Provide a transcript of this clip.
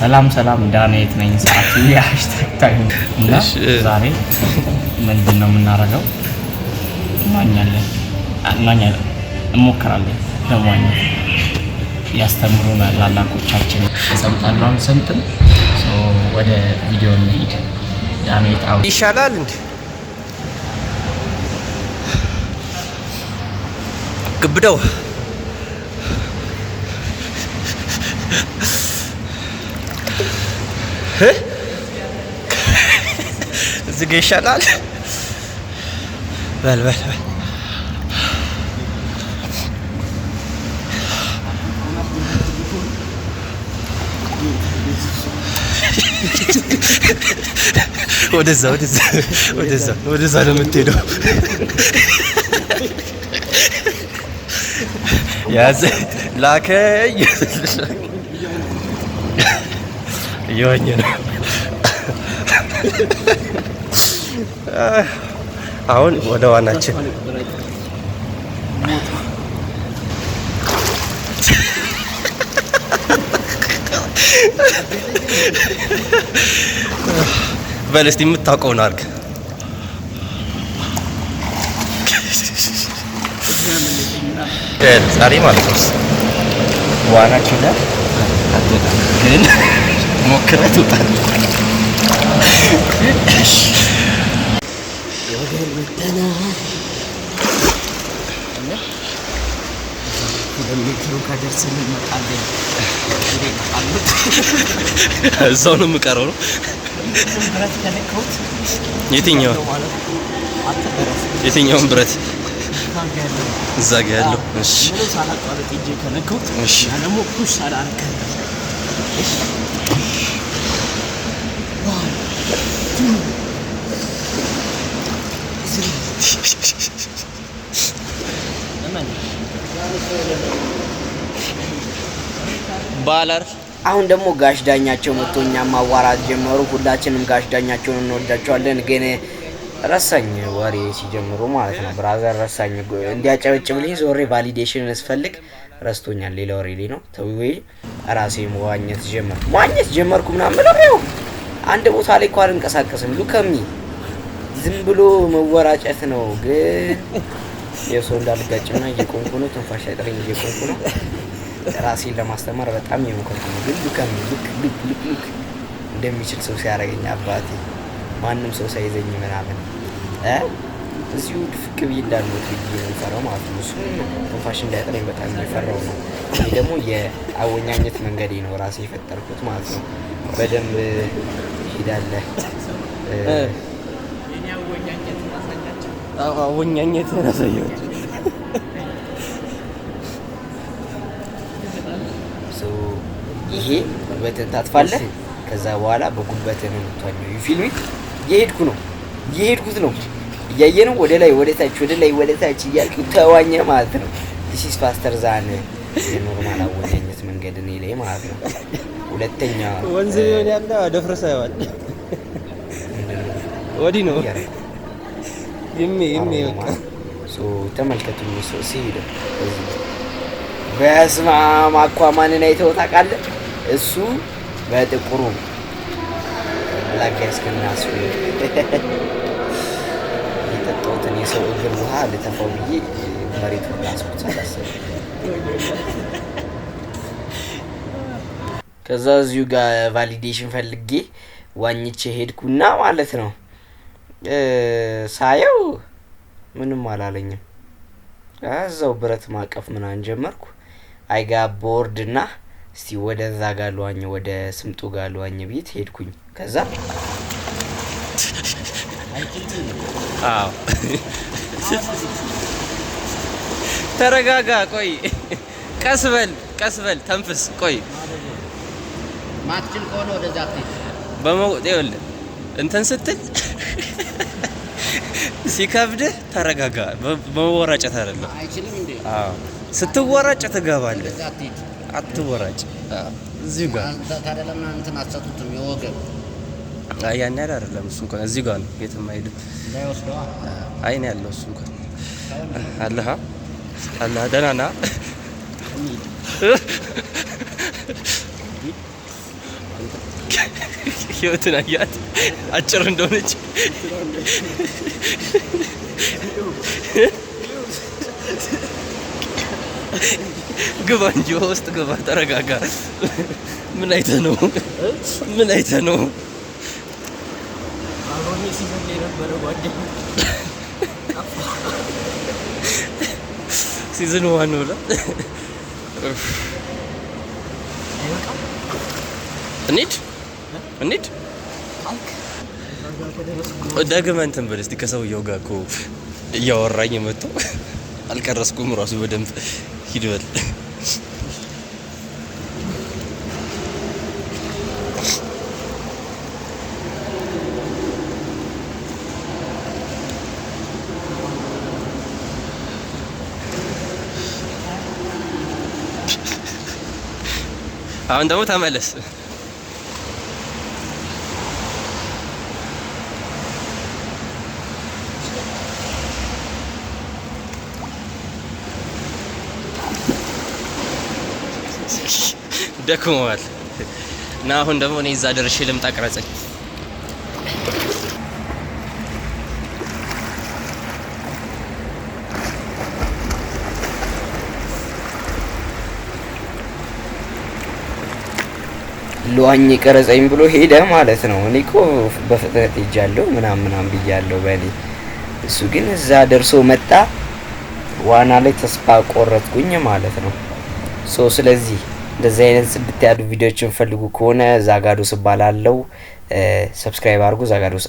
ሰላም ሰላም፣ ዳንኤት ነኝ። ሰዓቱ የ hashtag time እና ዛሬ ምንድን ነው የምናደርገው? እንዋኛለን፣ እንዋኛለን፣ እንሞክራለን ለመዋኘት። ያስተምሩናል ታላላቆቻችን። እሰምጣለሁ አንሰምጥም። ወደ ቪዲዮ እንሂድ። ዳንኤት አው ይሻላል እንዴ? ግብደው እዚህ ጋ ይሻላል። በል በል በል። ወደዛ ወደዛ ወደዛ ወደዛ ነው የምትሄደው። ያዝ ላከኝ፣ እየዋኘ ነው። አሁን ወደ ዋናችን። በል እስቲ የምታውቀውን አድርግ። ዛሬ ማለት ነው ዋና ችለህ አትወጣም፣ ግን ሞክረህ ትወጣለህ። ወገን መተናል። 2 ሜትሩ ከደርስን እንመጣለን። እዛው ነው የምቀረው ነው። ብረት ከነካሁት የትኛው የትኛውን ብረት? እዛ ጋ ያለው? እሺ። ምንም ሳላቋርጥ እጄ ከነካሁት እሺ። እና ደግሞ push ሳላረግ፣ እሺ፣ one, two, three። እመን። ባላር አሁን ደግሞ ጋሽ ዳኛቸው መጥቶ እኛም ማዋራት ጀመሩ። ሁላችንም ጋሽ ዳኛቸውን እንወዳቸዋለን፣ ግን ረሳኝ ወሬ ሲጀምሩ ማለት ነው። Brother ረሳኝ። እንዲያጨበጭብልኝ ዞሬ validation ስፈልግ ረስቶኛል። ሌላ ወሬ ላይ ነው። ተውዬ ራሴ መዋኘት ጀመርኩ። መዋኘት ጀመርኩ ምናምን ብለው ያው አንድ ቦታ ላይ እኮ አልንቀሳቀስም። Look at me፣ ዝም ብሎ መወራጨት ነው። ግን የሰው እንዳልጋጭና እየቆምኩ ነው። ትንፋሽ አይጥረኝ እየቆምኩ ነው። ራሴን ለማስተማር በጣም እየሞከርኩ ነው። ግን look at me፣ look, look, look, look፣ እንደሚችል ሰው ሲያደርገኝ አባቴ፣ ማንም ሰው ሳይዘኝ ምናምን እዚሁ ድፍቅ ብዬ እንዳልሞት ብዬ ነው የምፈራው ማለት ነው። እሱም ትንፋሽ እንዳያጥረኝ በጣም እየፈራው ነው። ይህ ደግሞ የአወኛኘት መንገዴ ነው ራሴ የፈጠርኩት ማለት ነው። በደንብ ሄዳለህ። አወኛኘት ያሳያቸው። ይሄ ጉልበትን ታጥፋለህ። ከዛ በኋላ በጉልበት ነው የምትዋኘው። You feel me? እየሄድኩ ነው፣ እየሄድኩት ነው፣ እያየ ነው፣ ወደ ላይ ወደ ታች፣ ወደ ላይ ወደ ታች እያልኩ ተዋኘ ማለት ነው። This is faster than የ normal አወኛኘት መንገድ እኔ ላይ ማለት ነው። ሁለተኛ ወንዝ ቢሆን ያለ ደፍርሳ ይዋል ወዲህ ነው ይሜ ይሜ በቃ። ተመልከቱ ሲሄድ በስመ አብ፣ አኳማንን አይተው ታውቃለህ? እሱ በጥቁሩ black guys ከናሱ የጠጣሁትን የሰው እግር ውሃ ልተፋው ብዬ መሬቱን ላስኩት ሳላስብ። ከዛ እዚሁ ጋር validation ፈልጌ ዋኝቼ ሄድኩና ማለት ነው ሳየው ምንም አላለኝም። እዛው ብረት ማቀፍ ምናምን ጀመርኩ። I got bored እና እስቲ ወደዛ ጋር ልዋኝ፣ ወደ ስምጡ ጋር ልዋኝ ቤት ሄድኩኝ። ከዛ አዎ ተረጋጋ። ቆይ ቀስ በል ቀስ በል ተንፍስ። ቆይ ማትችል ከሆነ ወደዛ አትሂድ። ይኸውልህ እንትን ስትል ሲከብድህ ተረጋጋ። በመወራጨት አይደለም። አይችልም እንዴ? አዎ ስትወራጭ ትገባለህ። ወደዛ አትሂድ። አትወራጭ። አዎ እዚሁ ጋር። አንተ ታዲያ ለምን እንትን አትሰጡትም? የወገብ አይ ያን ያህል አይደለም። እሱ እንኳን እዚሁ ጋር ነው፣ የትም አይሄድም። እንዳይወስደዋ። አይ ነው ያለው፣ እሱ እንኳን አለህ አለህ፣ ደህና ነህ? ህይወትን አያት አጭር እንደሆነች። ግባ እንጂ ውሃ ውስጥ ግባ። ተረጋጋ። ምን አይተህ ነው? ምን አይተህ ነው? አብሮኝ ሲዘል የነበረ ጓደኛ Season 1 ብላ። አይበቃም። እንሂድ እንሂድ። አልክ እዛ ጋር ከደረስኩ ደግመህ እንትን በል እስቲ። ከሰውየው ጋር እኮ እያወራኝ መጥቶ አልቀረስኩም ራሱ በደንብ። ሂድ በል። አሁን ደግሞ ተመለስ። ደክመዋል እና አሁን ደግሞ እኔ እዛ ደርሼ ልምጣ፣ ቅረጸኝ። ልዋኝ ቀረጸኝ ብሎ ሄደ ማለት ነው። እኔ እኮ በፍጥነት ሄጃለሁ ምናምን ምናምን ብያለሁ በእኔ፣ እሱ ግን እዛ ደርሶ መጣ። ዋና ላይ ተስፋ ቆረጥኩኝ ማለት ነው። So ስለዚህ እንደዚህ አይነት ጽድት ያሉ ቪዲዮዎችን ፈልጉ ከሆነ ዛጋዶስ እባላለሁ። Subscribe አድርጉ። ዛጋዶስ።